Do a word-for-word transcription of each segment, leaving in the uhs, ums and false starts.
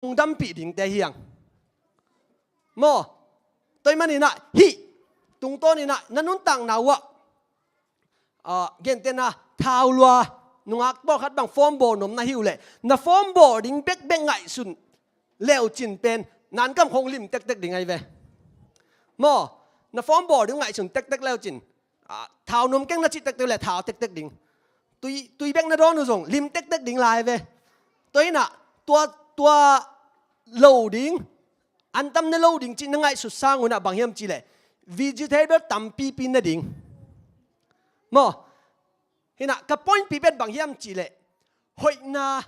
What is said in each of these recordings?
hong dampih dingte hi hang. Maw, tua ahih manin ah hih tungtawn in ah na nuntakna uh ah, gentehna, thau lua, nungak pawlkhat bang form bawl nuam na hi uh leh, na form bawl ding bekbek ngaihsun le uh cin pen, na ann kam khawng lim tektek ding ahi ve. Maw, na form bawl ding ngaihsun tektek le uh cin, ah, thau nuam keng na cih tektek uh leh thau tektek ding. Tui, tui bek na dawn uh zong lim tektek ding lai ve. Tua in ah, tua, tua lo ding, antam ne lo ding cih na ngaihsut sang un ah bang hiam cih leh, vegetable tampipi ne ding. Maw, hi in ah ka pointpi pen bang hiam cih leh, hoihna,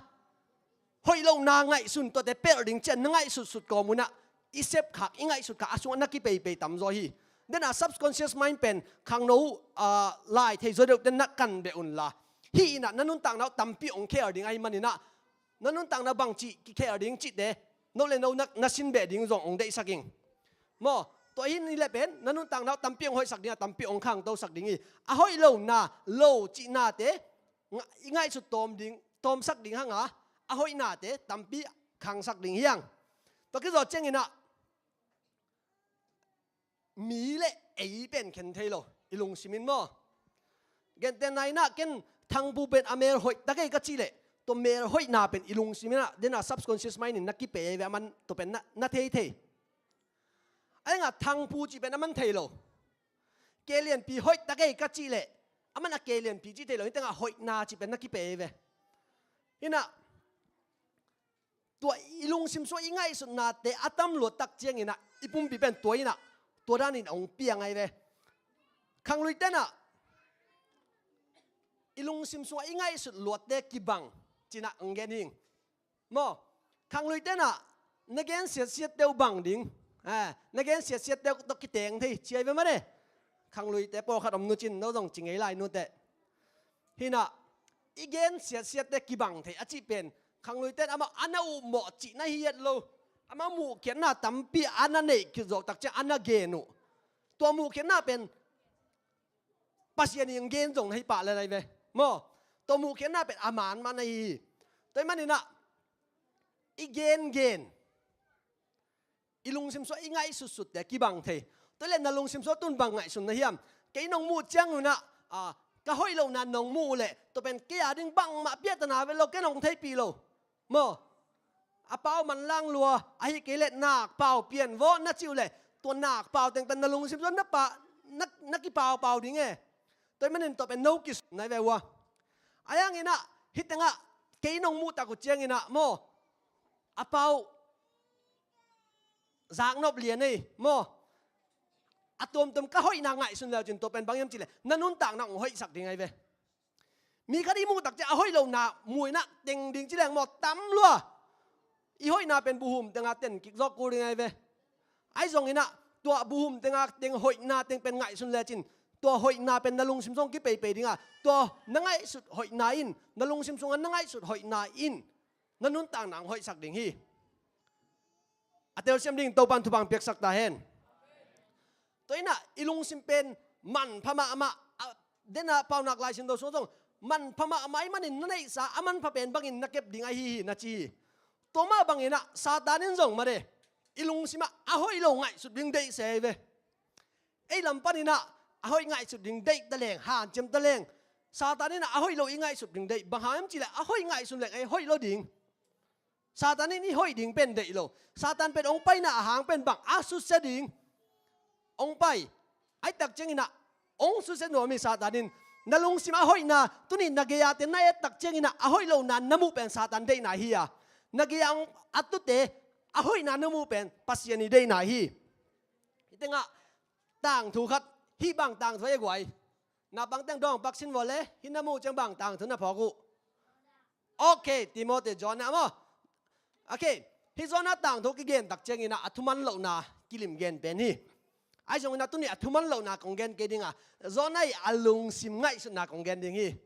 hoih lohna ngaihsun tuate pelh ding ci-a na ngaihsutsut kawm un ah, i sepkhak, i ngaihsutkhak a sungah na kipeipei tamzaw hi. Dena subconscious mind pen khangno, ah, lai thei zaw deuhte na kan beh unla, hih in ah na nuntakna uh tampi hong khel ding ahih manin ah, na nuntakna bangci kikhel ding cihte, no le no na, na sin beh ding zong hong deihsak ing. Maw, tua hi ni le pen na nuntakna uh tampi hong hoihsak ding a, tampi hong khangtosak ding hi. A hoih lohna, lo cihnate nga-, i ngaihsut tawm ding, tawmsak ding hang a, a hoihnate tampi khangsak ding hi hang. Tua kizawh ciangin ah, mi le ei pen khen thei lo, i lungsim in maw. Gentehna in ah ken Thangpu pen a mel hoih ta kei ka cih leh, tua mel hoihna pen i lungsim in ah, dena subconscious mind in na kipei ve, aman tua pen na, na thei thei. Ahi hang a Thangpu cih pen aman thei lo. Kei lianpi hoih ta kei ka cih leh, aman a kei lianpi cih thei lo, hih teng ah hoihna cih pen na kipei ve. Hi in ah, tua i lungsim sungah i ngaihsutnate a tam luat tak ciangin ah, i pumpi pen tua in ah, tua danin hong piang ahi ve. Khangluite in ah, i lungsim sungah i ngaihsut luatte kibang ci-in ah hong gen hi ing. Maw, khangluite in ah, na gen siatsiatte uh bang ding, ah, na gen siatsiatte uh tawh kiteng thei ci ahi ve maw ne. Khangluite pawlkhat om nu cin, no zong ci ngei lai nute. Hi in ah, i gen siatsiatte kibang thei a cih pen, khangluite in amah a na upmawh cih na hi het lo. Amah muhkhiatna tampi a na neih khit zawh tak ciang a na gen uh, tua muhkhiatna pen Pasian in gen zong na hi pah lel ahi ve. Maw, tua muhkhiatna pen a man mah na hi hi. Tua ahih manin ah, i gengen, i lungsim sungah i ngaihsutsutte kibang thei. Tua leh na lungsim sungah tun bang ngaihsun na hiam? Kei nong muh ciangun ah, ah, ka hoih lohna nong muh uh leh, tua pen kei a ding bangmah piahtana vet lo, kei nong theihpih lo. Maw, a pau manlang lua, ahih kei leh nakpau pian vawh na cih uh leh, tua nakpau teng pen na lungsim sungah na pah, na, na kipaupau ding e. Tua ahih manin tua pen no kisun na hi ve ua. Ahi hangin ah, hih teng ah, kei nong muh tak uh ciangin ah, maw, a pau zaknop lian ei, maw. A tuamtuam ka hoihna ngaihsun le uh cin tua pen bang hiam cih leh, na nuntakna hong hoihsak ding ahi ve. Mi khat i muh tak ciang a hoih lohna muh in ah teng ding ci leng maw, tam lua. I hoihna pen buhum teng ah ten kik zawk kul ding ahi ve. Ahi zongin ah, tua buhum teng ah teng hoihna teng pen ngaihsun le uh cin, tua hoihna pen na lungsim sungah kipeipei ding a, tua na ngaihsut hoihna in, na lungsim sungah na ngaihsut hoihna in na nuntakna hong hoihsak ding hi. A telsiam ding Topa'n thupha hong piaksak ta hen. Tua in ah, i lungsim pen manpha mahmah, a, dena Paunak Lai Siangtho sungah zong, manpha mahmah ahih manin na neihsa a manpha pen bangin na kep ding ahi hi na ci hi. Tua mah bangin ah, Satan in zong mah de, i lungsim ah a hoih lo ngaihsut ding deih se ahi ve. Ei lam panin ah, a hoih ngaihsut ding deih ta leng, hanciam ta leng, Satan in ah a hoih lo i ngaihsut ding deih, bang hang hiam cih leh a hoih ngaihsun leng ei hoih lo ding. Satan in i hoih ding pen deih lo. Satan pen hong paina a hang pen bang a susia ding. Hong pai. Ahih tak ciangin ah, hong susia nuam hi Satan in. Na lungsim a hoihna, tuni na gei-a te na et tak ciangin ah, a hoih lohna na muh pen Satan deihna hi a. Na gei-a hong a tute, a hoihna na muh pen Pasian i deihna hi. Hih teng ah, tangthu khat, hih bang tangthu ahi guai. Naupang teng dawng pak sin vua le, hih na muh ciang bang tangthu na phawk uh. Ok, Timothy, Jonah maw. Ok, hih Jonah tangthu kigen tak ciangin ah, a thuman lohna kilim gen pen hi. Ahi zongin ah tuni a thuman lohna kong gen kei ding a, Jonah i a lungsim ngaihsutna kong gen ding hi.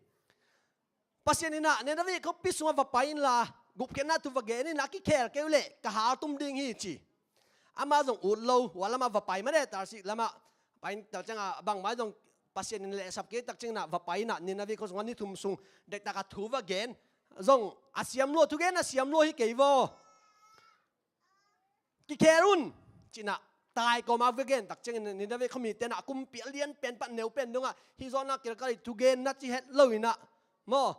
Pasian in ah, Nineveh khuapi sungah va pai inla, gupkhiatna thu va gen in, a kikhel kei uh leh ka haltum ding hi ci. Amah zong ut lo, hua lamah va pai mah de, Tarshish lamah. Pai in tak ciangin ah, bangmah zong Pasian in lehsap kei tak ciangin ah, va pai in ah, Nineveh khua sungah ni thum sung dektak a thu va gen. Zong a siam lua, thugen a siam lua hi kei vaw. Kikhel un, ci-in ah, tai kawma va gen tak ciangin Nineveh khuamite in ah, a kumpi a lian pen pan neu pen dongah, hih Jonah kilkal hi, thugen na ci het lo-in ah, maw,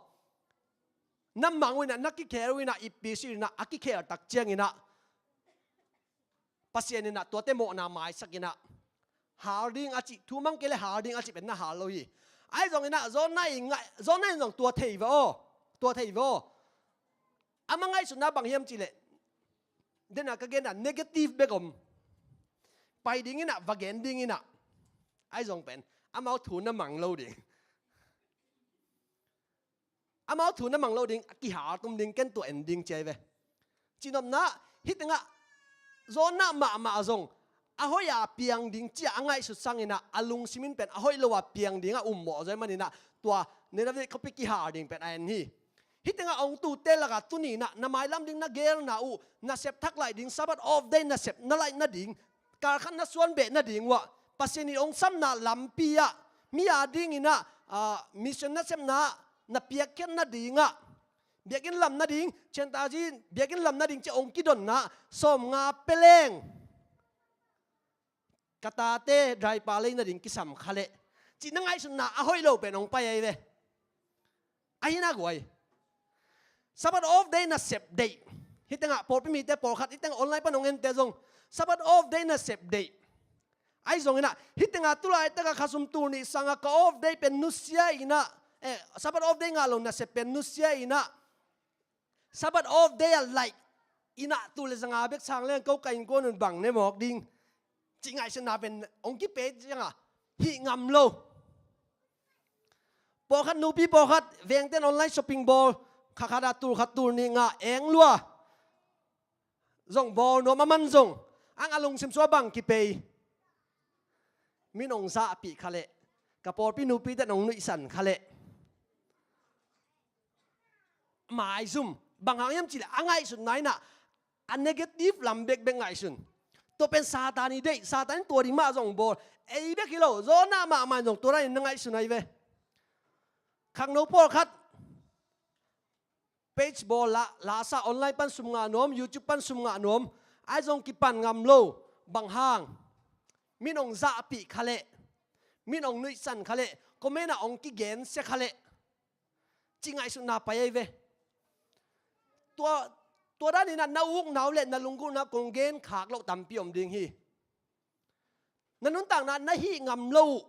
na mang uh in ah, na kikhel uh in ah, ippi si in ah, a kikhel tak ciangin ah, Pasian in ah tuate mawhna maisak in ah, hal ding a cih, thu mang kei leh hal ding a cih pen na hal lo hi. Ahi zongin ah, Jonah in ngai-, Jonah in zong tua thei ve aw, tua thei ve aw. Ama ngaihsutna bang hiam cih leh, den a ka gen a negative bek om. Pai ding in ah, va gen ding in ah. Ahi zong pen, amau thu na mang lo ding. Amau thu na mang lo ding, a kihal tum ding, ken tua en ding ci ahi ve. Cihnopna, hih tengah Jonah mahmah zong, a hoih a piang ding ci-a a ngaihsut sangin ah, a lungsim in pen a hoih lo a piang ding a ummawh zaw ahih manin ah, tua Nineveh khuapi kihal ding pen a en hi. Hih tengah hong tutte lakah tuni in ah, na mailam ding na gelna uh, nasep thak laih ding, Sabbath off day nasep na laih nading, kalkhat na suan beh nading uh ah, Pasian in hong samna lampi ah, mi a dingin ah, ah, mission nasepna ah, na piakkhiat nadingah, biakinn lam nading, Gentile-te biakinn lam nading ci-a hong kidonna, sawmnga pia leng, ka tate daipa lei nading kisam kha leh, cih na ngaihsutna a hoih lo pen hong pai ahi ve. Ahi na guai. Sabbath off day nasep deih. Hih tengah pawlpi mite pawlkhat, hih tengah online pan hong ente zong, Sabbath off day nasep deih. Ahi zongin ah, hih tengah tulaitak a khasum tul nih sangah ka off day pen nusia in ah, eh, Sabbath off day ngah lo nasep pen nusia in ah, Sabbath off day a laih in ah, tul le zanga bek sang leng ko ka innkuan un bang ne mawk ding, cih ngaihsutna pen hong kipia ciangah, hih ngam lo. Pawlkhat nupi pawlkhat, vengte'n online shopping bawl, kha khat ah tul khat tul nih ngah eng lua. Zong bawl nuam, aman zong, ang a lungsim sungah bang kipia? Mi'n hong zahpih kha leh, ka pawlpi nupite'n hong nuihsan kha leh, maizum. Bang hang hiam cih leh, a ngaihsutna in ah, a negative lam bekbek ngaihsun. Tua pen Satan i deih, Satan in tua ding mah zong bawl. Ei bek hi lo, Jonah mahmah in zong tua dan in na ngaihsun ahi ve. Khangno pawlkhat, page bawl, la, la sa, online pan sum ngah nuam, YouTube pan sum ngah nuam, ahi zong kipan ngam lo. Bang hang? Mi'n hong zahpih kha leh, mi'n hong nuihsan kha leh, comment ah hong kigensia kha leh, cih ngaihsutna pai ahi ve. Tua, tua dan in ah na ukna uh leh na lunggulhna kong gen khak loh tampi om ding hi. Na nuntakna na hih ngam lo uh,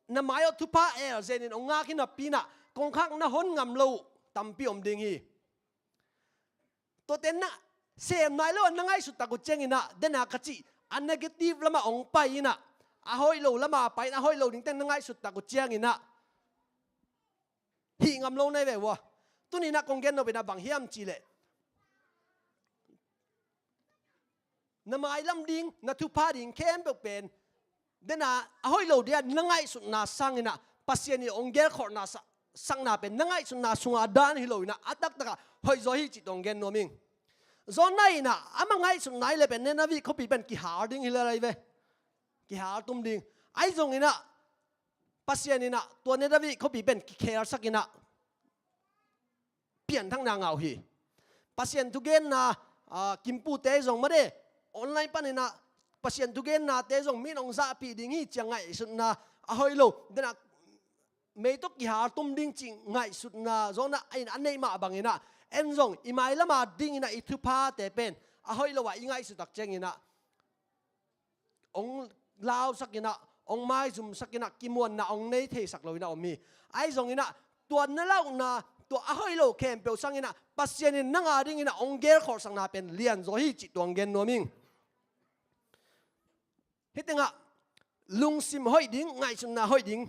na mai-awh thupha el zen in hong ngak hi napi in ah, kongkhak na hon ngam lo uh tampi om ding hi. Tuate na sem nai lo a na ngaihsut tak uh ciangin ah, den a ka cih, a negative lamah hong pai in ah, a hoih lo lamah pai in, a hoih lo dingte na ngaihsut tak uh ciangin ah, hih ngam lo na hi ve ua. Tuni in ah kong gen nop in ah bang hiam cih leh, na mailam ding, na thupha ding khempeuh pen, den a, a hoih lo ding a na ngaihsutna sangin ah, Pasian in hong gelkholhna sa-, sakna pen na ngaihsutna sunga dan hi lo in ah, a taktak ah hoih zaw hi cih tawh hong gen nuam ing. Jonah in ah, ama ngaihsutna hi leh pen Nineveh khuapi pen kihal ding hi lel ahi ve. Kihal tum ding. Ahi zongin ah, Pasian in ah tua Nineveh khuapi pen kikhelsak in ah, pianthakna ngah uh hi. Pasian thugenna, ah, kimpute zong mah de, online panin ah Pasian thugennate zong mi'n hong zahpih ding hi ci-a ngaihsutna a hoih lo, den a mei tawh kihal tum ding cih ngaihsutna Jonah in a neih mah bangin ah, en zong i mailam a dingin ah i thuphate pen a hoih lo a i ngaihsut tak ciangin ah, hong lausak in ah, hong maizumsak in ah, kimuanna hong nei theisak lo in ah om hi. Ahi zongin ah, tua na lauhna, tua a hoih lo khempeuh sangin ah, Pasian in nang a dingin ah hong gelkholhsakna pen lian zaw hi cih tawh hong gen nuam ing. Hih tengah lungsim hoih ding, ngaihsutna hoih ding,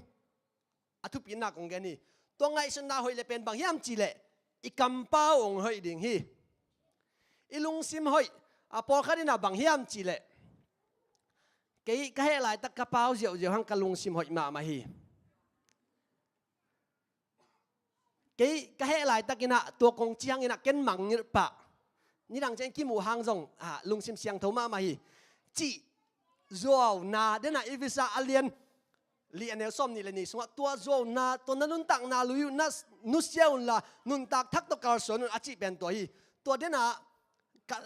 a thupina kong gen hi. Tua ngaihsutna hoih leh pen bang hiam cih leh, i kampau hong hoih ding hi. I lungsim hoih, a pawlkhat in ah bang hiam cih leh, kei ka heh laitak ka pau ziauziau hang, ka lungsim hoih mahmah hi. Kei ka heh laitakin ah tua kong ci hangin ah ken mangngilh pah. Nidang ciang kimuh hang zong, ah, lungsim siangtho mahmah hi, cih zuauna, den a Efesa a lian li a neu sawmnih le nih sungah, tua zuauna, tua na nuntakna lui uh na nusia unla, nuntak thak tawh kalsuan un, a cih pen tua hi. Tua den a ka,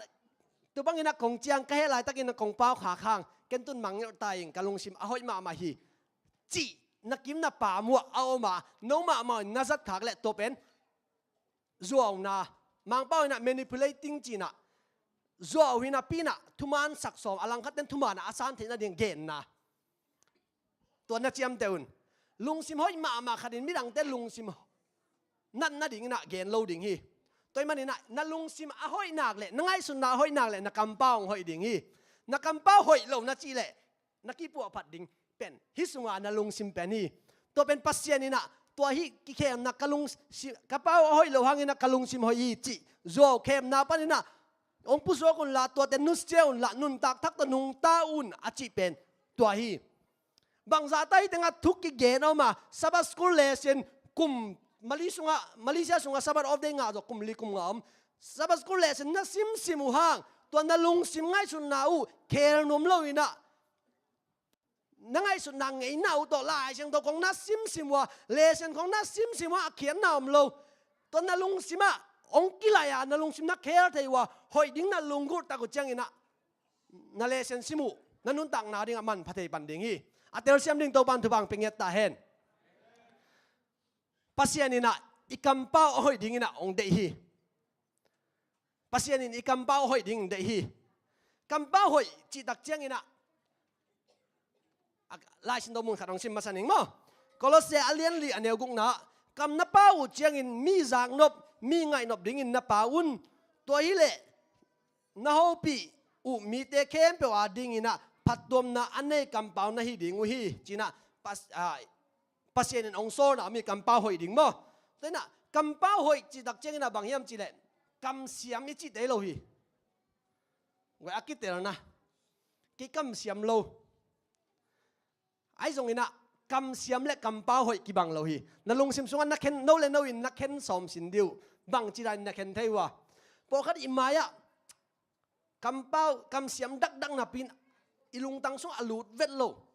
Tua bangin ah kong ciang ka heh laitakin ah kong pau khak hang, ken tun mangngilh ta ing, ka lungsim a hoih mahmah hi, cih na kim na pam uh ah a om a, no mahmah in na zat khak leh tua pen zuauna, Mangpau in ah manipulating ci-in ah, zuau hi napi-in ah thuman sak sawm, a langkhat ten thuman ah a san theih nading genna. Tua na ciamteh un. Lungsim hoih mahmah khat in midangte lungsim nat nadingin ah gen lo ding hi. Tua ahih manin ah na lungsim a hoih nak leh, na ngaihsutna a hoih nak leh, na kampau hong hoih ding hi. Na kampau hoih lo na cih leh, na kipuahphat ding pen hih sunga na lungsim pen hi. Tua pen Pasian in ah tua hih kikhemna, ka lungsim, ka pau a hoih lo hangin ah ka lungsim hoih hi cih zuau khemna panin ah hong pusuak unla, tuate nusia unla, nuntak thak tawh nungta un a cih pen tua hi. Bangzah ta hih tengah thu kigen a om a, Sabbath school lesson kum Mali sungah, Malaysia sungah Sabbath off day ngah zawh kum li kum nga om. Sabbath school lesson na simsim uh hang, tua na lungsim ngaihsutna uh khel nuam lo in ah, na ngaihsutna ngeina uh tawh Lai Siangtho khong na simsim uh a, lesson khong na simsim uh a, a khiatna om lo. Tua na lungsim ah hong kilaih a, na lungsim na khel thei uh a, hoih ding na lunggulh tak uh ciangin ah na lesson sim uh na nuntakna dingah manpha thei pan ding hi. A telsiam ding Topa'n thupha hong pia ngiat ta hen. Pasian in ah i kampau a hoih dingin ah hong deih hi. Pasian in i kampau a hoih dingin deih hi. Kampau hoih cih tak ciangin ah, a, Lai Siangtho mun khat hong sim masa ning maw. Kolose a lian li a neu gukna ah, kam na pau uh ciangin mi zaknop, mi ngaihnop dingin na pau un. Tua hileh na hopih uh mite khempeuh a dingin ah phattuamna a nei kampau na hi ding uh hi, ci-in ah Pas-, a, Pasian in hong sawlna mi kampau hoih ding maw. Tua in ah kampau hoih cih tak ciangin ah bang hiam cih leh, kamsiam i cihte hi lo hi. Guai a kitelna, kei kamsiam lo. Ahi zongin ah kamsiam le kampau hoih kibang lo hi. Na lungsim sungah na khen, no le no in na khen sawm sin dih uh. Bangci danin na khen thei uh a, pawlkhat i mai-ah kampau, kamsiam dakdak napi-in i lungtang sungah a lut vet lo.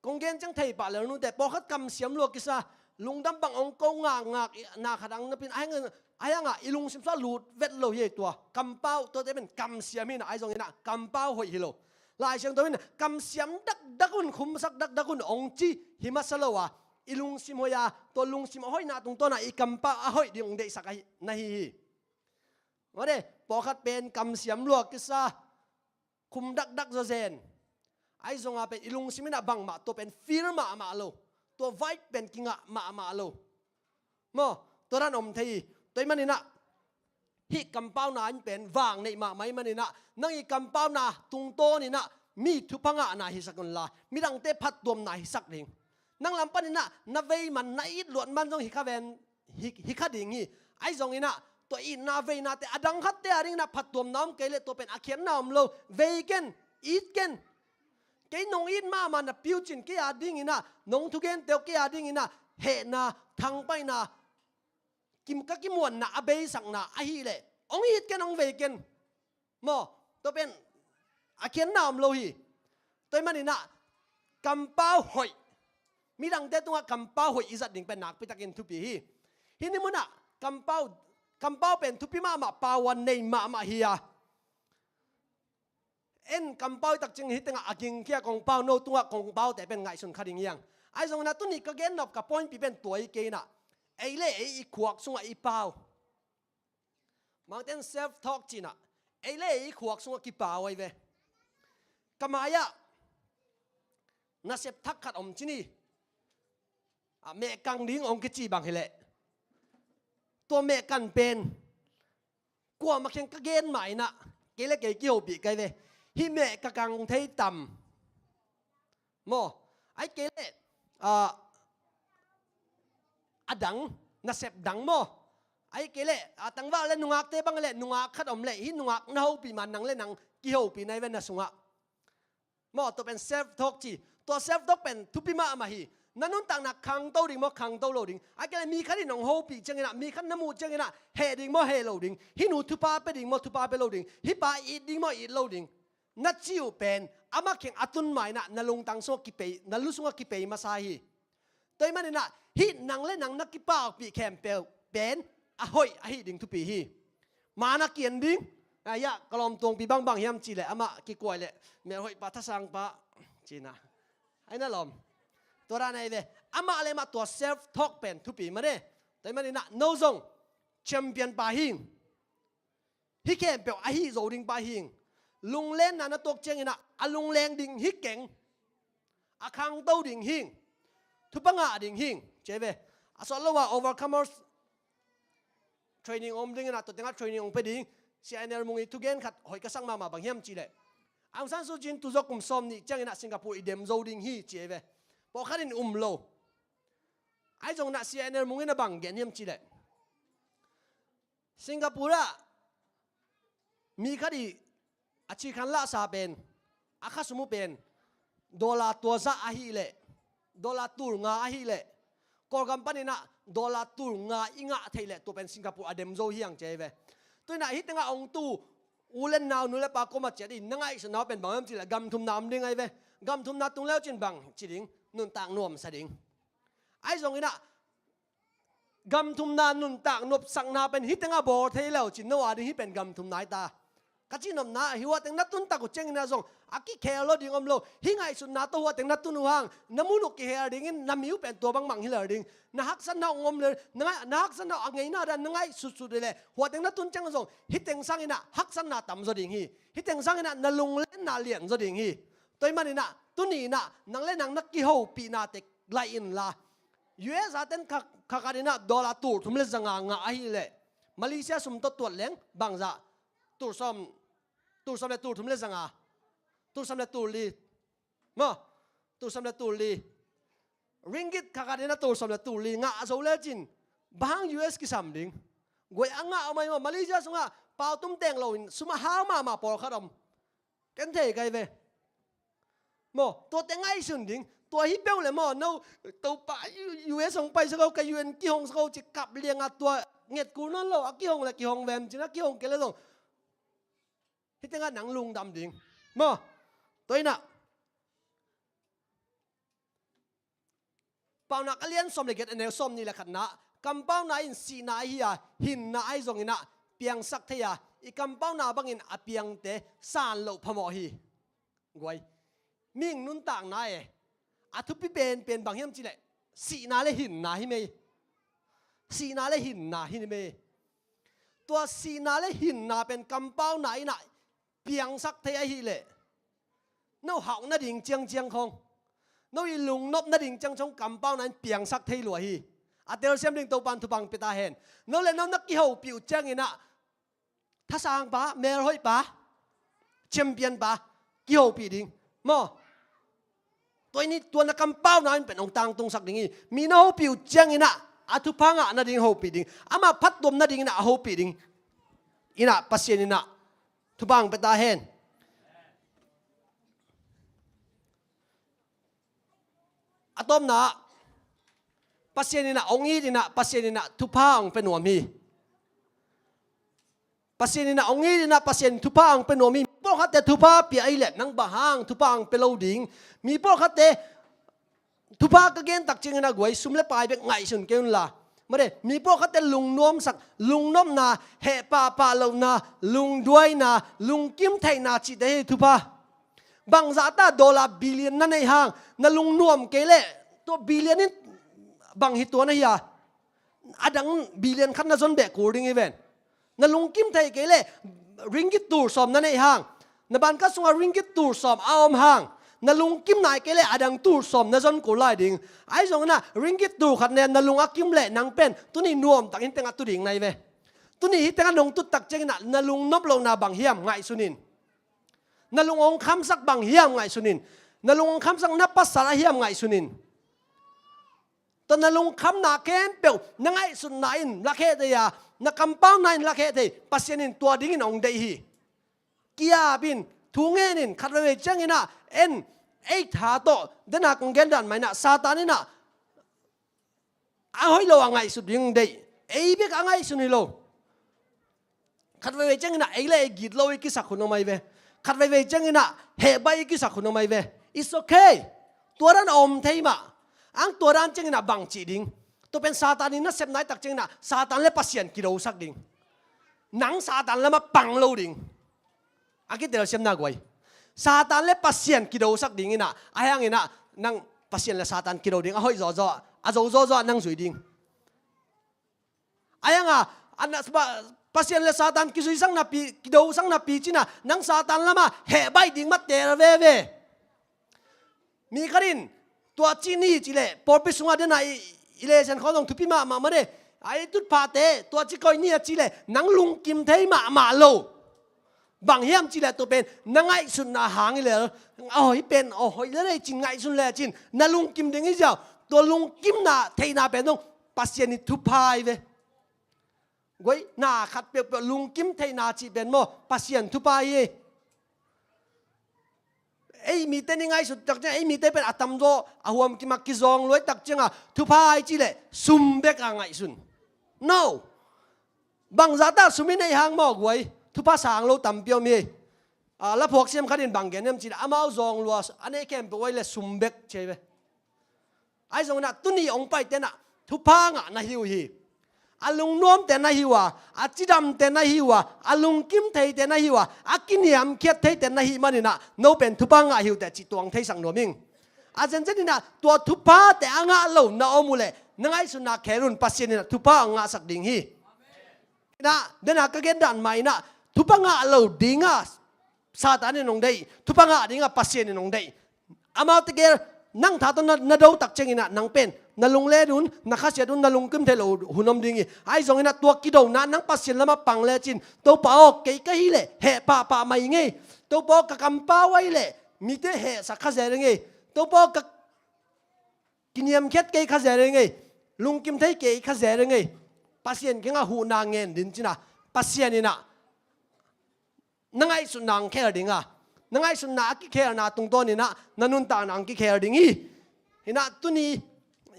Kong gen ciang thei pah lel nute, pawlkhat kamsiam lua kisa, lungdam bang hong ko ngakngak, i, na khat ang napi-in, a hiang, a hiangah i lungsim sungah lut vet lo hi ei tua. Kampau, tuate pen kamsiam hi-in ah, ahi zongin ah kampau hoih hi lo. Lai Siangtho in kamsiam dakdak un, khumsak dakdak un hong ci hi masa lo a, i lungsim hoih a, tua lungsim a hoihna tungtawn ah i kampau a hoih ding hong deihsak ahi, na hi hi. Mawte, pawlkhat pen kamsiam lua kisa, khum dakdak zawzen. Ahi zongin ah pen i lungsim in ah bangmah tua pen feel mahmah lo. Tua vibe pen kingah mahmah lo. Maw, tua dan om thei hi. Tua ahih manin ah hih kampauna in pen vang neih mahmah ahih manin ah, nang i kampauna tungtawn in ah mi thupha ngahna hisak unla, midangte phattuamna hisak ding. Nang lam panin ah na vei man, na it luat man zong hi kha ven, hi, hi kha ding hi. Ahi zongin ah tua itna veinate a dang khatte a dingin ah phattuamna om kei leh tua pen a khiatna om lo. Vei ken, it ken. Kei nong it mahmah napi uh cin kei a dingin ah, nong thugente uh kei a dingin ah hehna, thangpaihna, kim, ka kimuanna a beisakna ahih leh hong it ken, hong vei ken. Maw, tua pen a khiatna om lo hi. Tua ahih manin ah kampau hoih, midangte tungah kampau hoih i zat ding pen nakpitakin thupi hi. Hih ni munah kampau, kampau pen thupi mahmah, pau a nei mahmah hi a. En kampau i tak ciang hih tengah a gingkhia kong pau, no tungah kong paute pen ngaihsun kha ding hi hang. Ahi zongin ah tuni ka gennop ka pointpi pen tua hi kei in ah, ei le ei i khuak sungah i pau. Mangten self talk ci-in ah, ei le ei i khuak sungah kipau ahi ve. Ka mai-ah nasep thak khat om ci ni. A, mehkang ding hong kici bang hileh, tua mehkang pen kuamah kiang ka gen mah in ah, kei le kei kihopih ka hi ve. Hih meh ka kang thei tam? Maw, ahih kei leh, a, a dang, nasep dang maw. Ahih kei leh, a, tangval le nungakte bang leh, nungak khat om leh, hih nungak na hopih ma, nang le nang kihopih na hi ve na sungah. Maw, tua pen self talk ci. Tua self talk pen thupi mahmah hi. Na nuntakna khangto ding maw, khangto lo ding? Ahih kei leh mi khat in hong hopih ciangin ah, mi khat na muh ciangin ah, heh ding maw, heh lo ding? Hih nu thupha pia ding maw, thupha pia lo ding? Hih pa it ding maw, it lo ding? Na cih uh pen amah kiang a tun ma in ah na lungtang sungah kipei, na lu sungah kipei masa hi. Tua ahih manin ah hih nang le nang na kipakpih khempeuh pen a hoih ahih ding thupi hi. Ma na kian ding, Aia, ka lawm tuangpi bangbang hiam cih leh amah kikuai leh, melhoihpa, thasangpa, cihna. Ai na lawm. Tua dan ahi ve. Amah le amah tua self talk pen thupi mah e. Tua ahih maninah no zong champion pa hing. Hih khempeuh ahi zo ding pa hing. Lunglenna na tuak cianginah a lungleng ding hi keng. A khangto ding hing. Thupha ngah ding hing. Ci ve. A sawt lo a overcomers training om dinginah tua tengah training om pe ding. C I N L Mung i thugen khat hoih ka sak mahmah, bang hiam cih leh Aung San Suu Kyi in tuzawh kum sawm nih cianginah Singapore i dem zo ding hi ci ve. Pawlkhat in um lo. Ahi zonginah C I N L Mung in a bang gen hiam cih leh Singapore ah mi khat i a cikhan lahsa pen, a khasum uh pen dollar tua zah ahih leh, dollar tul nga ahih leh, Kawlgam paninah dollar tul nga i ngah theih leh tua pen Singapore a dem zo hi hang ci ve. Tuinah hih tengah ong tu u le nau, nu le pa kuamah ciat i na ngaihsutna uh pen bang hiam cih leh gam thumna om ding ahi ve. Gam thumna tung leu cin bang ci ding, nuntak nuamsa ding. Ahi zonginah gam thumna nuntak nopsakna pen hih tengah bawl thei leu cin no a ding hih pen gam thumna hi ta. Ka cihnopna ah hih hua teng na tun tak uh cianginah zong a kikhel lo ding om lo. Hih ngaihsutna tawh hua teng na tun uh hang na mun uh kihel dingin na mi uh pen tua bangbang hi lel ding. Na haksatna uh ong om lel, na ngai-, na haksatna uh a ngeina dan na ngaihsutsut leh hua teng na tun ciang zong hih teng sanginah haksatna tam zaw ding hi. Hih teng sanginah na lunglenna lian zaw ding hi. Tua ahih maninah tuni inah nang le nang na kihopihna tek lai inla, U S a ten kha, kha khat inah dollar tul thum le zanga ngah ahih leh, Malaysia sum tawh tuat leng bangzah, tul sawm, tul sawm le tul thum le zanga, tul sawm le tul li, maw, tul sawm le tul li, ringgit kha khat inah tul sawm le tul li ngah zo le cin, bang hang U S kisam ding? Guai a ngah om ahi maw, Malaysia sungah pau tum teng lo in sum a hau mahmah pawlkhat om. Ken thei kai ve. Maw, tuate ngaihsun ding. Tua hi peuh le maw, no, Topa, U-, U S hong paisak o, ka U N kihongsak o, ci kap lianga tua nget kul nawn lo, a kihong le kihong vem cin, a kihong kei le zong. Hih tengah nang lungdam ding. Maw, tua inah Paunak a lian sawm le giat a neu sawm nih le khatna, kampauna in sihna ahi a, hinna ahi zonginah piangsak thei a, i kampauna bangin a piangte san loh phamawh hi. Guai. Mihing nuntakna e, a thupi penpen bang hiam cih leh sihna le hinna hi mei. Sihna le hinna hi mei. Tua sihna le hinna pen kampauna inah piangsak thei ahih leh, no hauh nading ciangciang khong, no i lungnop nading ciangciang khong kampauna in piangsak thei lua hi. A telsiam ding Topan thupha ong pia ta hen. No le no na kihopih uh cianginah thasangpa, melhoihpa, champion pa kihopih ding. Maw? Tua in tua na kampauna in pen ong tangtungsak ding hi. Mi na hopih uh cianginah a thupha ngah nading hopih ding, amah phattuam nadinginah a hopih ding inah Pasian inah thupha ong pia ta hen. A tawpna ah Pasian inah ong it inah Pasian inah thupha ong pia nuam hi. Pasian inah ong it inah Pasian thupha ong pia nuam hi. Mi pawlkhatte thupha pia ahih leh nang bang hang thupha ong pia lo ding? Mi pawlkhatte thupha ka gen tak cianginah guai, sum le pai bek ngaihsun kei unla, mate, mi pawlkhatte lungnuamsak, lungnopna, heh pahpah lohna, lungduaina, lungkim theihna cihte hi thupha. Bangzah ta dollar billion na neih hang na lungnuam kei leh tua billion in bang hi tua na hi a, a dang billion khat na zon beh kul ding hi ven. Na lungkim thei kei leh ringgit tul sawm na neih hang, na banka sungah ringgit tul sawm a om hang, na lungkim nai kei leh a dang tul sawm na zon kul lai ding. Ahi zonginah ringgit tul khat ne na lung a kim leh nang pen tuni nuamtak hih tengah tu ding na hi ve. Tuni hih tengah nong tut tak cianginah na lungnop lohna bang hiam ngaihsun in. Na lung ong khamsak bang hiam ngaihsun in. Na lung ong khamsak na pasal a hiam ngaihsun in. Tua na lungkhamna khempeuh na ngaihsutna in lakheh thei a, na kampauna in lakheh thei, Pasian in tua dingin ong deih hi. Kiap in, thu ngen in, khat veivei cianginah en, ei tha tawh, dena kong gen dan mah inah Satan inah a hoih lo a ngaihsut ding deih, ei bek a ngaihsun hi lo. Khat veivei cianginah ei le ei gitloh i kisak hun om ahi ve. Khat veivei cianginah hehbaih i kisak hun om ahi ve. It's okay. Tua dan a om thei mah. Ang tua dan cianginah bang cih ding? Tua pen Satan in nasep naitak cianginah Satan le Pasian kidosak ding. Nang Satan lamah pang lo ding. A kitelsiamna guai. Satan le Pasian kidosak ding inah, a hiang inah nang Pasian le Satan kido ding, a hoih zawzaw, a zo zawzaw nang zui ding. A hiang a, a na, pa, Pasian le Satan kizuisak napi, kidosak napi cinah, nang Satan lamah heh baih ding mah tel veve. Mi khat in, tua ci ni cileh, pawlpi sungah dena i, i lesian khawng zong thupi mahmah mah de. A i tutphahte, tua ci koi ni a cileh, nang lungkim thei mahmah lo. Bang hiam cileh tua pen, na ngaihsutna hang hi lel. Aw, hih pen, aw, hoih lel ei cin ngaihsun lecin, na lungkim ding hi ziau. Tua lungkimna, theihna pen zong, Pasian i thupha hi ve. Guai, na khat peuhpeuh lungkim theihna cih pen maw, Pasian thupha hi. Ei mite ni ngaihsut tak ciang, ei mite pen a tamzaw, a huam kim a kizawng luai tak cianga, thupha hi cileh, sum bek a ngaihsun. No. Bangzah ta sum i neih hang maw guai, thupha sang lo tampi om hi. A, laphuak siam khat in bang gen hiam cileh, amau zawng lua, a neih khempeuh uai le sum bek ci hi ve. Ahi zongin ah tuni hong paite nah thupha ngah na hi uh hi. A lungnuamte na hi uh a, a cidamte na hi uh a, a lungkim theite na hi uh a, a kiniamkhiat theite na hi manin ah no pen thupha ngah hi uh teh cih tuang theisak nuam ing. A zenzen in ah tua thuphate a ngah lo na om uh leh na ngaihsutna khel un, Pasian in ah thupha hong ngahsak ding hi. Inah, dena ka gen dan mah inah thupha ngah lo dinga Satan in hong deih, thupha ngah dinga Pasian in hong deih. Amaute gel nang tha tawh na, na do tak ciangin ah nang pen na lunglen un, na khasiat un, na lungkim thei lo hun om ding hi. Ahi zongin ah tua kidona nang Pasian lamah pang lecin, Topa aw, kei ka hih leh heh pahpah mah ing ei. Topa aw, ka kampau ahih leh mite hehsak kha zel ing ei. Topa aw, ka kiniamkhiat kei kha zel ing ei. Lungkim thei kei kha zel ing ei. Pasian kiangah huhna ngen din cinah, Pasian inah na ngaihsutna hong khel dinga, na ngaihsutna a kikhelna tungtawn inah na nuntakna hong kikhel ding hi. Inah tuni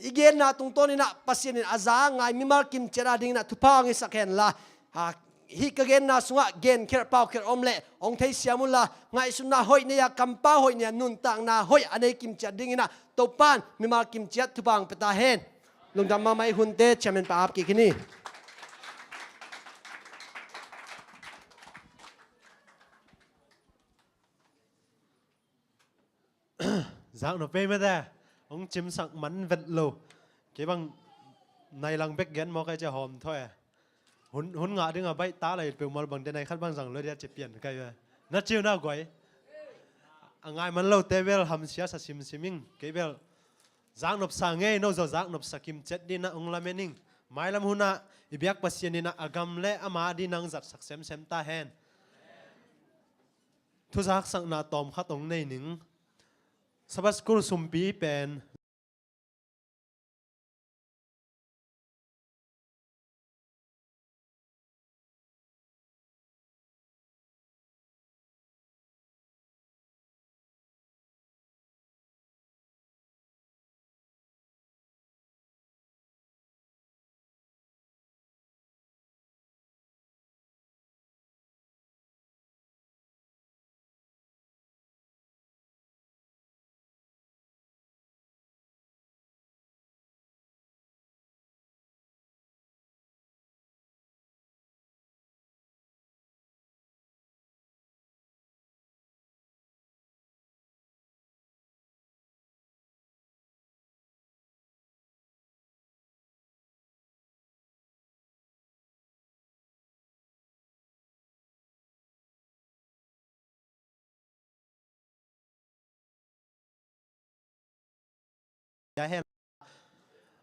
i genna tungtawn inah Pasian in a za a ngai mimal kimciat a dingin ah thupha hong hisak henla, a, hih ka genna sungah genkhelh paukhelh om leh hong theisiam unla, ngaihsutna hoih nei a, kampau hoih nei a, nuntakna hoih a nei kimciat dingin ah Topa'n mimal kimciat thupha hong pia ta hen. Lungdam mahmah. I hunte chairman pa ap kik hi ni. Zaknop pei mate, hong cimsak man vet lo. Kei bang nai lang bek gen mawk ai cia hawm thawi e. Hun, hun ngah dinga baih ta lai peuhmah bang denai khat bang zang lo dia cia pian kai ve. Na ciu na guai. A ngai man lote bel hamsia sa simsim ing. Kei bel zaknop sa ngei, no zaw zaknop sa kimciat dinah hong lamen ing. Mailam hunah i biak Pasian inah a gam le ama dinah hong zatsak semsem ta hen. Thuzaksakna tawm khat hong nei ning. Sabbath School sumpi pen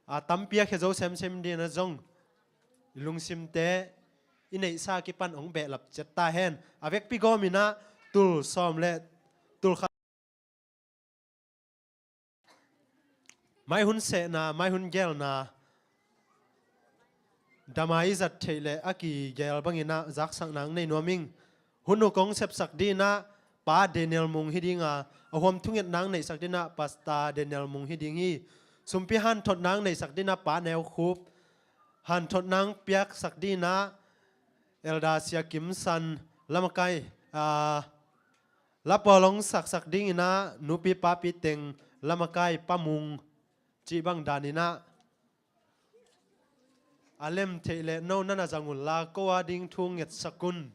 A, tampi a khia zo semsem dinah zong i lungsimte i neihsa kipan hong behlap ciat ta hen. A vekpi gawm inah tul sawm le tul khat mai hun sehna, mai hun gelna, dama i zat theih le a kigel bangin ah zaksakna hong nei nuam ing. Hun uh kong sepsak dinah Pa Daniel Mung hi dinga, a huam thungetna hong neihsak dinah Pastor Daniel Mung hi ding hi. Sumpi hanthotna hong neihsak dinah Pa Neu Khup, hanthotna hong piaksak dinah Elder Sia Kim San, lamakai, ah, lapawl hong saksak dinginah nupi papi teng lamakai Pa Mung cih bang daninah a lem theih leh no na na zang unla ko a ding thu ngetsak un.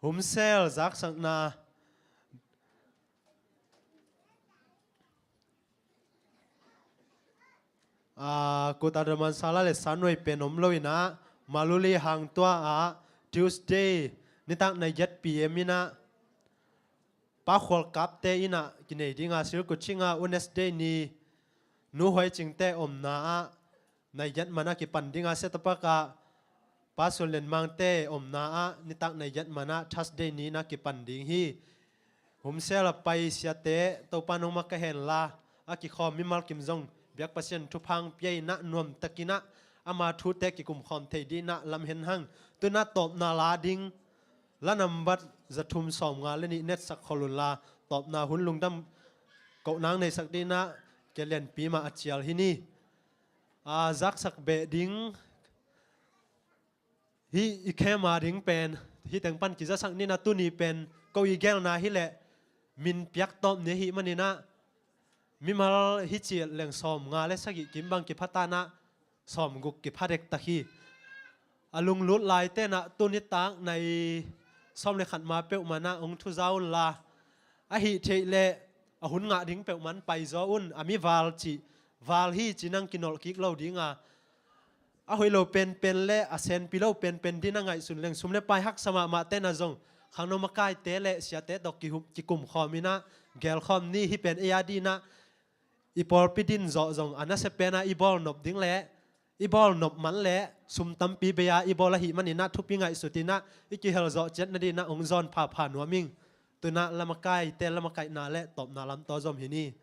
Humsel zaksakna. Ah, Kota Dharmasala le Sanuai pen om lo inah, Maluli hang tua ah Tuesday nitak nai giat P M inah Pa Khual Kapte inah kinei dinga, Silkuchinga Wednesday ni Nu Huai Cingte omna ah nai giat manah kipan dinga, Setapak ah Pa Sun Lian Mangte omna ah nitak nai giat manah Thursday ni inah kipan ding hi. Humsel a pai siate, Topa nong makaih hen la, a kikhawm mimal kim zong biak Pasian thupha hong pia inah, nuamtakinah ama thute kikumkhawm thei dinah lamhen hang. Tunah tawpna la ding, la nambat za thum sawmnga le nih netsak khol unla, tawpna hun lungdam kohnang neisak dinah ke lianpi mah a cial hi ni. A zaksak beh ding, hih i khema ding pen, hih teng pan kizasak ninah, tuni pen ko i gelna hileh min piak tawp ni ahih maninah, mimal hih ciah leng sawmnga le sagih kim bang kiphatanah sawmguk kipha dektak hi. A lunglut laitenah tuni tak nai sawm le khat ma peuhmanah hong thuza unla, ahih theih leh a hun ngah ding peuhman paizaw un. A mi val cih, val hi ci nang kinolh kik lo dinga, a hoih lo penpen le a senpi lo penpen din a ngaihsun leng, sum le pai haksa mahmah tenah zong khangno makaite le siate tawh kihu-, kikumkhawm inah gelkhawm ni. Hih pen ei a dinah i pawlpi din zawh zong a nasia penah i bawlnop ding le i bawlnop man le sum tampi bei-a i bawl ahih maninah thupi ngaihsut inah i kihel zawh ciat nadinah hong zawn phapha nuam ing. Tunah la makaite la makaihna le tawpna lam tawh zom hi ni.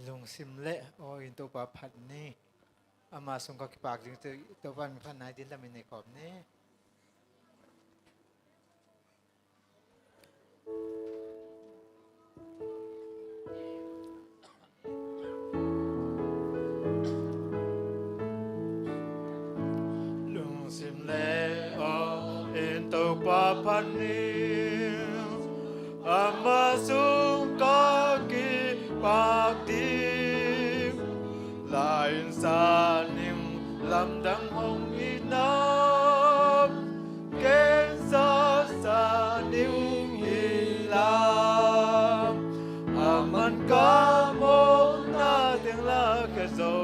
Lungsim le aw in Topa phat ni. Ama sung ka kipak ding tu Topa min phat nai din lamin nei khawm ni. Lungsim le aw in Topa phat ni. Ama sung ka kipak ding, la in sa ning lamdang hong itna, ken sa sa ning hi la, aman ka mawhna teng lakhia zo.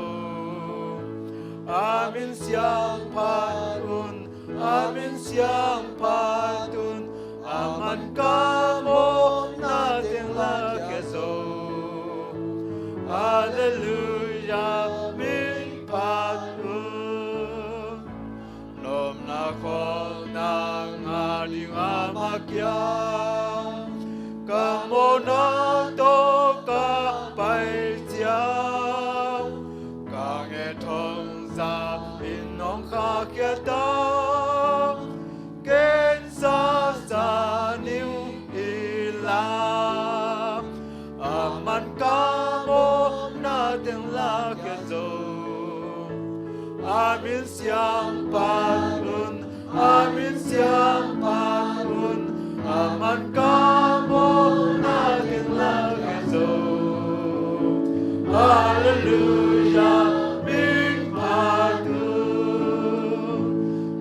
A min siangphat un, a min siangphat un, aman ka mawhna teng lakhia zo. Halleluiah, min phat un. Nopna khopna ngah ding ama kiang, ka mawhna tawh ka pai ciang, ka nget thong zah in nong khahkhia ta, ken sa sa ning hi la, aman ka mawhna teng lakhia zo. A min siangphat un, a min siangphat un, aman ka mawhna teng lakhia zo. Halleluiah, min phat un.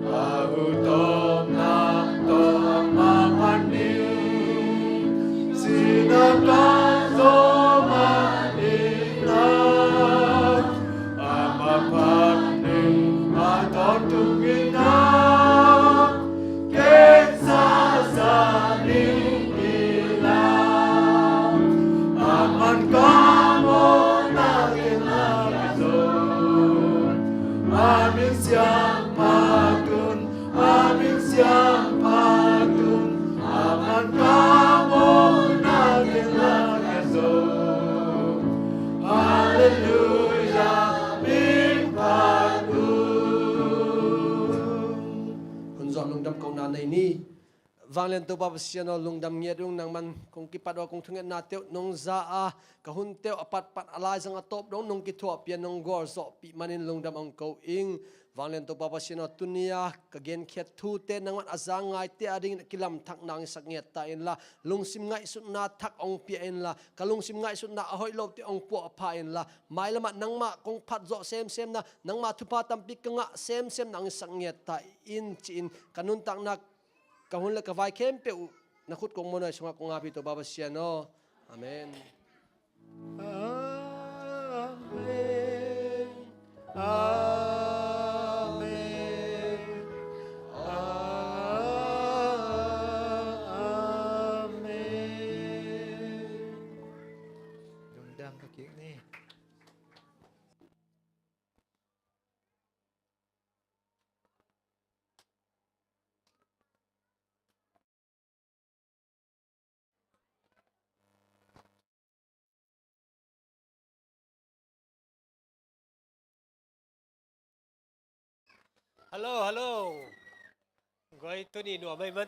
Ka hu tawpna tawh ama phat ning, sihna ka zawh ma in a, ama phat ning a tawntung in a, Vanglian Topa Pasian aw, lungdam ngiat ung. Nangman kong kipat uh a kong thungetnate uh nong za a, ka hunte uh a patpat a laizang a tawp dong nong kithuahpih a, nong gualzawhpih manin lungdam hong ko ing. Vanglian Topa Pasian aw, tuni a ka genkhiat thute nangman a za ngaite adingin a kilamthakna hong hisak ngiat ta inla, lungsim ngaihsutna thak hong pia inla, ka lungsim ngaihsutna a hoih lote hong puahpha inla, mailamah nangmah kong phatzawh semsemna, nangmah thupha tampi ka ngah semsemna hong hisak ngiat ta in, ci-in ka nuntakna, ka hun le ka vai khempeuh uh na khut kong muanhuai sungah kong api, Topa Pasian aw. Amen. Amen. Amen. Amen. Lungdam ka kik ni. Hello, hello. Guai, tuni nuam mai man.